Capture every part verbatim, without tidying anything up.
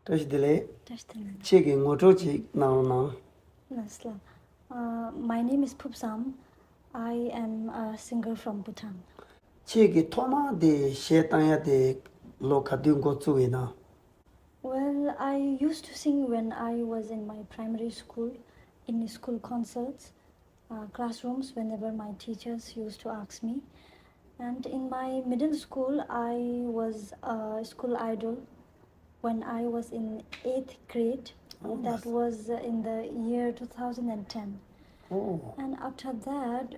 བཀྲ་ཤིས་བདེ་ལེགས། བཀྲ་ཤིས་བདེ་ལེགས། ཁྱེད་ཀྱི་ངོ་སྤྲོད་ཅིག་གནང་རོགས་གནང་། ལགས་སོ། Uh, my name is Phubsam. I am a singer from Bhutan. ཁྱེད་ཀྱི་ཐོག་མ་དེ་གཞས་བཏང་ཡ་དེ་ལོ་ག་དུས་འགོ་བཙུགས་ཡིན་ན། Well, I used to sing when I was in my primary school, in school concerts, uh, classrooms, whenever my teachers used to ask me. And in my middle school, I was a school idol when I was in eighth grade. Oh, that nice. Was, uh, in the year two thousand and ten. Oh. And after that,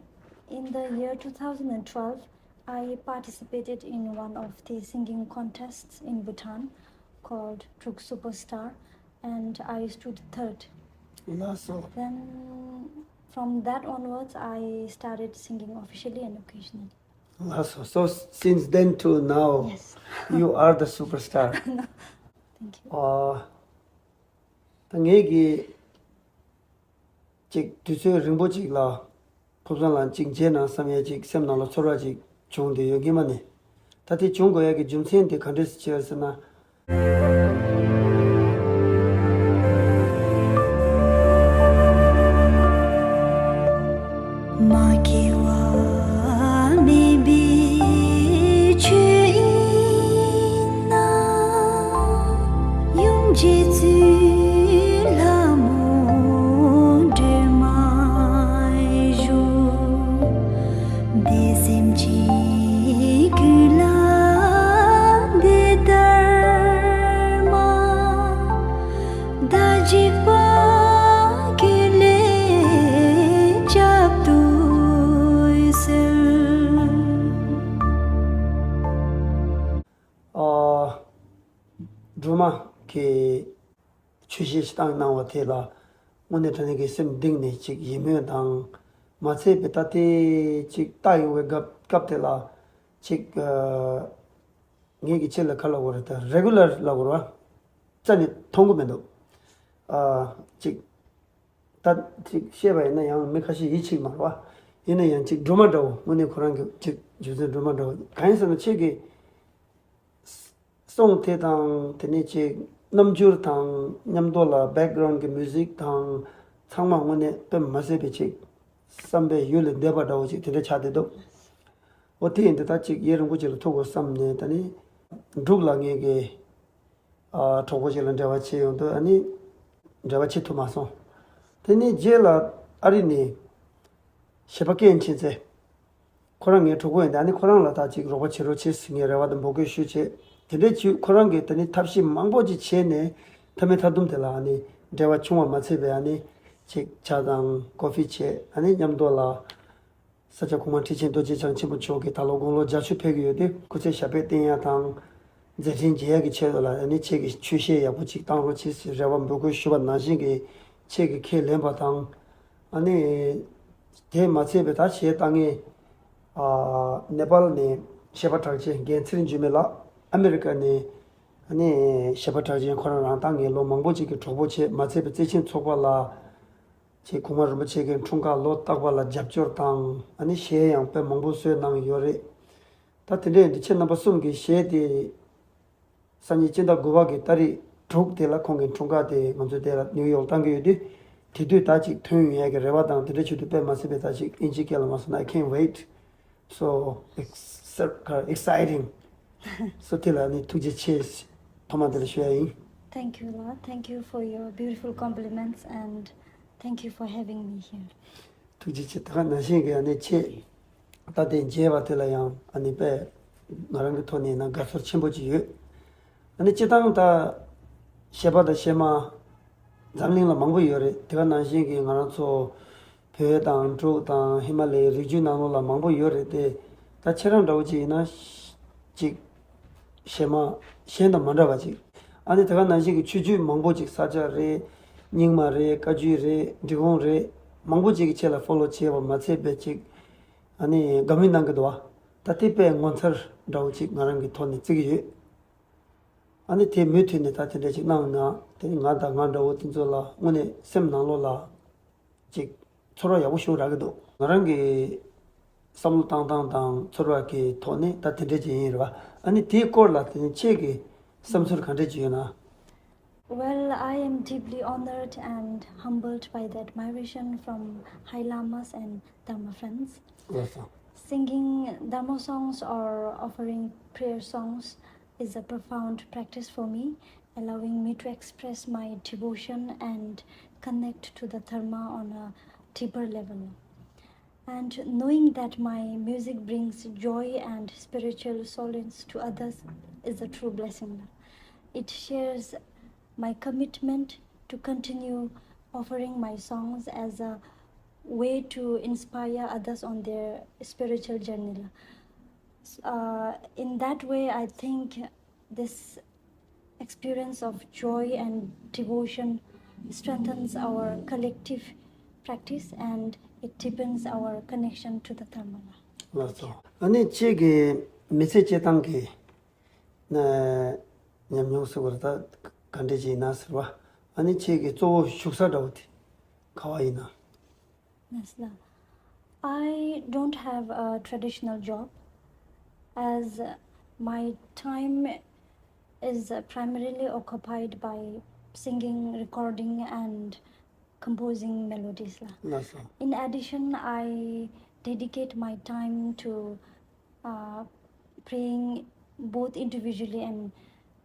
in the year two thousand and twelve, I participated in one of the singing contests in Bhutan called Druk Superstar, and I stood third. ལགས་སོ། Then, from that onwards, I started singing officially and occasionally. ལགས་སོ། So, since then to now, yes, you are the superstar. Thank you. ཨ། ད་ངས་ཀྱི་ཅིག་དུས་ཚོད་རིང་པོ་ཅིག་ལ་ཕུབ་བཟང་ལ་ཅིག་མཇལ་ན་བསམ་ཡས་ཅིག་སེམས་ནང་ལ་ཚོར་བ་ཅིག་བྱུང་བསྡད་ཡོད་ཀྱི་མ་ནི། ད་དེ་བྱུང་དགོས་ཡས་ཀྱི་རྒྱུ་མཚན་དེ་ག་འདྲས་སེ་བྱས་ཟེར་ན། མ་སྐྱེ་བ་མེད་པའི་ཆོས་ཡིན་ན། ཡུམ་རྗེ་བཙུན་ལྷ་མོ་སྒྲོལ་མ་བཞུགས། བདེ་སེམས་ཀྱི་ཀུན་ལ་བདེ་ལྟར་མ། བདག་འཇིགས་པ་ཀུན་ལས་བསྐྱབ་ཏུ་གསོལ། ཨ། སྒྲོལ་མ་གི་ཆོས་གཞས་ཤིག་བཏང་གནང་བ་དེ་ལ་དངོས་གནས་དྲང་གནས་ཀྱི་སེམས་གཏིང་ནས་ཅིག་ཡིད་སྨོན་དང་མ་ཚད་པའི་ད་ལྟའི་ཅིག་ལྟ་ཡོང་བའི་སྐབས་སྐབས་དེ་ལ་ཅིག་ཨ། ངེད་ཀྱི་ཆེད་ལ་ག་ལབ་དགོས་རེད་ད། རེ་གུ་ལར་ལབ་དགོས་རེད་བ། རྩ་ནས་མཐོང་གི་མི་འདུག་ཨ། ཅིག་ད་ཅིག་བཤད་པ་ཡིན་ན་ཡང་མི་ཁ་ཤས་ཡིད་ཆེས་མ་རེད་བ། ཡིན་ན་ཡང་ཅིག་སྒྲོལ་མ་འདྲ་བོ་དངོས་གནས་ཁོ་རང་གི་ཅིག་རྒྱུ་མཚན་སྒྲོལ་མ་འདྲ་བོ་གང་ཡིན་ཟེར་ན་ཁྱེད་ཀྱི་སོང་དེ་དང་དེ་ནས་ཅིག་རྣམ་འགྱུར་དང་མཉམ་དུ་ལ་བེག་གྷ་རའུན་གྱི་མིའུ་ཟིག་དང་ཚང་མ་དངོས་གནས་དཔེ་མ་སྲིད་པའི་ཅིག་བསམ་པའི་ཡུལ་ལས་འདས་པ་འདྲ་བོ་ཅིག་དེ་འདྲ་ཆགས་བསྡད་འདུག་འོ་དེ་ཡིན་དུས་ད་ཅིག་ཡུན་རིང་པོ་ཅིག་ལ་ཐུག་དགོས་བསམ་ནས་ད་ནི་འབྲུག་ལ་ངེད་ཀྱི་ཨ་གྲོགས་པོ་ཅིག་ལ་འབྲེལ་བ་བྱས་ཡོང་དུས་ཨ་ནི་འབྲེལ་བ་བྱེད་ཐུབ་མ་སོང་། དེ་ནས་རྗེས་ལ་ཨ་རི་ནས་གཞས་པ་ཀེན་ཆིན་ཚེ། ཁོ་རང་ངའི་གྲོགས་པོ་ཡིན་ད་ནི་ཁོ་རང་ལ་ད་ཅིག་རོགས་པ་བྱེད་རོགས་བྱེད་ཟེར་ངས་རེ་བ་དང་འབོད་སྐུལ་ཞུས་བྱས། དེ་འདྲའི་ཅིག་ཁོ་རང་གིས་ད་ནི་ཐབས་ཤེས་མང་པོ་ཅིག་བྱས་ནས་མཐའ་མའི་མཐའ་སྡོམ་དེ་ལ་ཨ་ནི་འབྲེལ་བ་བྱུང་བ་མ་ཚད་པའི་ཨ་ནི་ཅིག་ཇ་དང་ཀོ་ཧྥི་བྱས་ཨ་ནི་མཉམ་དུ་ལ། ས་སྐྱ་གོང་མ་ཁྲི་ཆེན་རྡོ་རྗེ་འཆང་ཆེན་པོ་མཆོག་གིས་ད་ལོ་དགུང་ལོ་བརྒྱད་ཅུ་ཕེབས་ཀྱི་ཡོད་དུས་སྐུ་ཚེ་ཞབས་པད་བརྟན་ཡ་དང་། མཛད་འཕྲིན་རྒྱས་ཡ་གི་ཆེད་དུ་ལ་ཨ་ནི་ཁྱེད་ཀྱིས་ཆོས་གཞས་ཡག་པོ་ཅིག་བཏང་རོགས་གྱིས་ཟེར་རེ་བ་འབོད་སྐུལ་ཞུ་བ་ནང་བཞིན་གྱི་ཁྱེད་ཀྱིས་ཁས་ལེན་པ་དང་། ཨ་ནི། དེས་མ་ཚད་པའི་ད་གཞས་བཏང་མཁན། ཨ། ནེ་པཱལ་ནས་གཞས་པ་གྲགས་ཅན་རྒན་ཚེ་རིང་འཇིགས་མེད་ལགས། ཨ་མེ་རི་ཀ་ནས་ཨ་ནི་གཞས་པ་གྲགས་ཅན་ཁོ་རང་རང་ད་ངའི་ལོ་མང་པོ་ཅིག་གི་གྲོགས་པོ་བྱས་མ་ཚད་པའི་བརྩེ་ཆེན་ཚོགས་པ་ལ། ཅེས་གོང་མ་རིན་པོ་ཆེ་གི་འཁྲུངས་སྐར་ལོ་རྟག་པ་ལ་རྒྱབ་སྐྱོར་དང་ཨ་ནི་གཞས་ཡང་དཔེ་མང་པོ་བཟོས་གནང་ཡོད་རེད། ད་དེ་འདྲ་ཡིན་དུས་ཁྱེད་རྣམ་པ་གསུམ་གྱི་གཞས་དེ་སང་ཉིན་སྤྱི་ཟླ་དགུ་པ་གི་ཏ་རིག་དྲུག་དེ་ལ་ཁོང་གི་འཁྲུངས་སྐར་དེ་ང་ཚོས་དེ་ལ་ནིའུ་ཡོག་བཏང་གི་ཡོད་དུས་དེ་དུས་ད་ཅིག་ཐོན་ཡོང་ཡ་གི་རེ་བ་དང་དེ་འདྲ་བྱེད་དུས་དཔེ་མ་སྲིད་པའི་ད་ཅིག་ཨིན་ཇི་སྐད་ལ་མ་སོང་ན། I can't wait. So ex- exciting. So དེ་ལ་ནི་ཐུགས་རྗེ་ཆེ་ཐོག་མ་དེ་ལ་ཞུ་ཡ་ཡིན། Thank you, Lord. Thank you for your beautiful compliments and thank you for having me here. ཐུགས་རྗེ་ཆེ། ད་ག་ནང་བཞིན་གྱི་ཨ་ནི་ཆེད་ད་དེ་མཇལ་བ་དེ་ལ་ཡང་ཨ་ནི་དཔེ་ང་རང་གི་ཐོག་ནས་ན་དགའ་ཚོར་ཆེན་པོ་ཅིག་ཡོད། ཨ་ནི་སྤྱི་བཏང་ད་གཞས་པ་དང་གཞས་མ་འཛམ་གླིང་ལ་མང་པོ་ཡོད་རེད། དེ་ག་ནང་བཞིན་གྱི་ང་རང་ཚོ་བོད་དང་འབྲུག་དང་ཧི་མ་ལ་ཡའི་རི་རྒྱུད་ནང་ལོགས་ལ་མང་པོ་ཡོད་རེད་དེ། ད་ཁྱེད་རང་འདྲ་བོ་ཅིག་ཡིན་ན་ཅིག་གཞས་མ་གཞན་དང་མ་འདྲ་བ་ཅིག་ཨ་ནི་དེ་ག་ནང་བཞིན་གྱི་ཆོས་བརྒྱུད་མང་པོ་ཅིག་ས་སྐྱ་རེད། རྙིང་མ་རེད། བཀའ་བརྒྱུད་རེད། འབྲི་གུང་རེད། མང་པོ་ཅིག་གི་ཆེད་ལ་ཕོ་ལོ་བྱས་པ་མ་ཚད་པའི་ཅིག་ཨ་ནི་དགའ་མོས་གནང་གི་འདུག་བ། ད་དེ་དཔེ་ངོ་མཚར་འདྲ་བོ་ཅིག་ང་རང་གི་ཐོག་ནས་བརྩི་གི་ཡོད། ཨ་ནི་དེ་མུ་མཐུད་ནས་ད་དེ་འདྲ་ཅིག་གནང་ན་དེ་ནི་ང་དང་ང་འདྲ་བོ་དེ་ཚོ་ལ་དངོས་གནས་སེམས་ནང་ལོགས་ལ་ཅིག་ཚོར་བ་ཡག་པོ་ཞིག་རག་གི་འདུག་ང་རང་གི་བསམ་བློ་བཏང་སྟངས་དང་ཚོར་བ་གི་ཐོག་ནས་ད་དེ་འདྲ་ཅིག་ཡིན་རེད་བ། ཨ་ནི་དེའི་སྐོར་ལ་དེ་ནི་ཁྱེད་ཀྱི་བསམ་ཚུལ་ག་འདྲ་ཅིག་ཡོད་ན། Well, I am deeply honored and humbled by the admiration from High Lamas and Dharma friends. Singing Dharma songs or offering prayer songs is a profound practice for me, allowing me to express my devotion and connect to the Dharma on a deeper level. And knowing that my music brings joy and spiritual solace to others is a true blessing. It shares my commitment to continue offering my songs as a way to inspire others on their spiritual journey. Uh, in that way, I think this experience of joy and devotion strengthens our collective practice and it deepens our connection to the Dharma. ལགས་སོ། ཨ་ནི་ཁྱེད་ཀྱི་མི་ཚེ་སྐྱེལ་སྟངས་ཀྱི་ན་ཉམས་མྱོང་ཟེར་བ་ད་ག་འདྲ་ཅིག་ཡིན་ན་ཟེར་བ། ཨ་ནི་ཁྱེད་ཀྱི་གཙོ་བོ་བཞུགས་ས་འདྲ་བོ་དེ་ག་བ་ཡིན་ན། Yes, la. I don't have a traditional job as my time is primarily occupied by singing, recording, and composing melodies. La. ལགས་སོ། In addition, I dedicate my time to uh, praying both individually and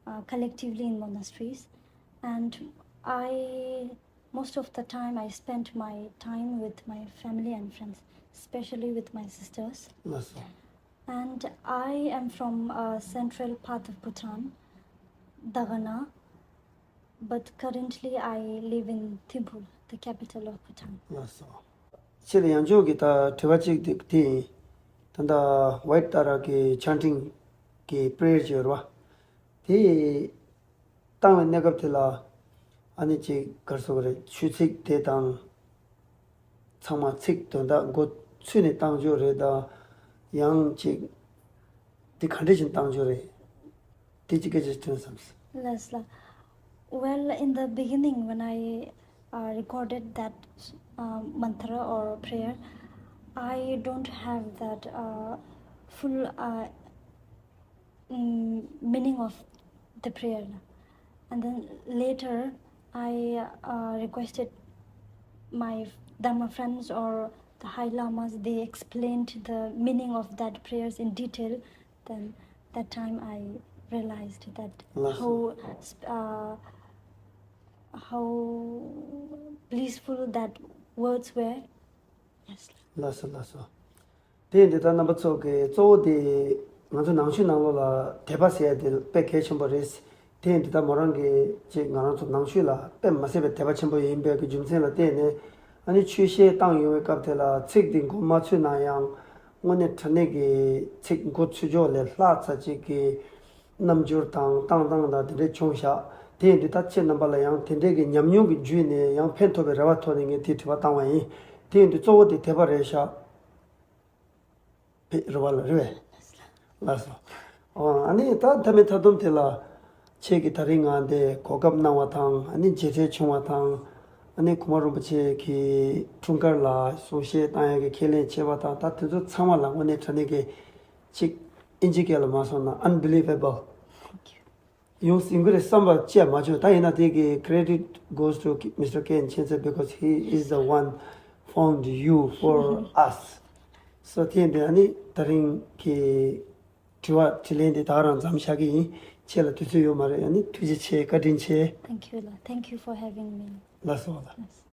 uh, collectively in monasteries. And I, most of the time, I spent my time with my family and friends, especially with my sisters. ལགས་སོ། And I am from a central part of Bhutan, Dagana, but currently I live in Thimphu, the capital of Bhutan. ལགས་སོ། ཕྱིར་ཡང་ཕྱོགས་ཀྱི་ད་དྲི་བ་གཅིག་དེ་དེ་ཡིན། ད་ལྟ་White Tara གི་chanting གི་prayer ཅིག་ཡོད་རེད་བ། དེ་བཏང་བའི་གནས་སྐབས་དེ་ལ་ཨ་ནི་ཅིག་ག་རེ་ཟེར་དགོས་རེད། ཆོས་ཚིག་དེ་དང་ཚང་མ་ཚིག་དོན་དག་མགོ་ཚུད་ནས་བཏང་ཕྱོགས་རེད། ད་ཡང་ཅིག་དེ་ག་འདྲ་ཞིག་བཏང་ཕྱོགས་རེད། དེ་ཅིག་སྐད་ཆ་དྲིས་བསམ། ལགས་ལ། Well, in the beginning, when I uh, recorded that uh, mantra or prayer, I don't have that uh, full uh, mm, meaning of the prayer. And then later, I uh, requested my Dharma friends or the High Lamas, they explained the meaning of that prayers in detail. Then that time I realized that Last how sp- uh, how blissful that words were. Yes. ལགས་སོ་ལགས་སོ། དེ་འདི་ལྟར་རྣམ་པ་ཚོ་གི་གཙོ་བོ་དེ་ང་ཚོ་ནང་ཆོས་ནང་ལོགས་ལ་དད་པ་ཟེར་ཡ་དེ་དཔེ་གལ་ཆེན་པོ་རེད། དེ་འདི་ལྟར་མོ་རང་གི་ཅིག་ང་རང་ཚོ་ནང་ཆོས་ལ་དཔེ་མ་སྲིད་པའི་དད་པ་ཆེན་པོ་ཡིན་པའི་གི་རྒྱུ་མཚན་ལ་བརྟེན་ནས། ཨ་ནི་ཆོས་བཤད་བཏང་ཡོང་བའི་སྐབས་དེ་ལ་ཚིག་འདི་མགོ་མ་ཚུད་ན་ཡང་དངོས་གནས་དྲང་གནས་ཀྱི་ཚིག་མགོ་ཚུད་ཕྱོགས་ལས་ལྷག་ཙམ་ཅིག་གི་རྣམ་འགྱུར་དང་བཏང་སྟངས་དང་དེ་འདྲས་བྱུང་ཤག་དེ་ཡིན་དུས་ད་ཁྱེད་རྣམ་པ་ལ་ཡང་དེ་འདྲས་ཀྱི་ཉམས་མྱོང་གི་བརྒྱུད་ནས་ཡང་ཕན་ཐོགས་པའི་རེ་བ་ཐོག་ནས་ངས་དེའི་དྲི་བ་བཏང་བ་ཡིན། དེ་ཡིན་དུས་གཙོ་བོ་དེ་དད་པ་རེད་ཤག་བེད་རེད་བ་ལ་རེད་བས། ལགས་སོ། ཨོ་ཨ་ནི་ད་མཐའ་མའི་མཐའ་སྡོམ་དེ་ལ་ཁྱེད་ཀྱིས་ད་རིང་ང་འདི་གོ་སྐབས་གནང་བ་དང་ཨ་ནི་མཇལ་འཕྲད་བྱུང་བ་དང་། ཨ་ནི་གོང་མ་རིན་པོ་ཆེ་གི་འཁྲུངས་སྐར་ལ་གསུང་བཤད་བཏང་ཡག་གི་ཁས་ལེན་བྱས་པ་དང་ད་དེ་ཚོ་ཚང་མ་ལ་དངོས་གནས་དྲང་གནས་ཀྱི་ཅིག་ཨིན་ཇི་སྐད་ལ་མ་སོང་ན་unbelievable། Thank you. ཡོང་སྲིད་ཀྱི་རེད་བསམ་པ་ཅི་ཡང་མ་བྱུང་། ད་ཡིན་ན་དེ་གི་credit goes to Mister K N Chensep because he is the one found you for us. So དེ་ཡིན་དུས་ཨ་ནི་ད་རིང་གི་དྲི་བ་དྲིས་ལན་དེ་ད་ག་རང་མཚམས་བཞག་གི་ཡིན། ཁྱེད་ལ་དུས་ཚོད་ཡོད་མ་རེད། ཨ་ནི་ཐུགས་རྗེ་ཆེ། བཀའ་དྲིན་ཆེ། Thank you, Lord. Thank you for having me. ལགས་སོ་ལགས། Yes.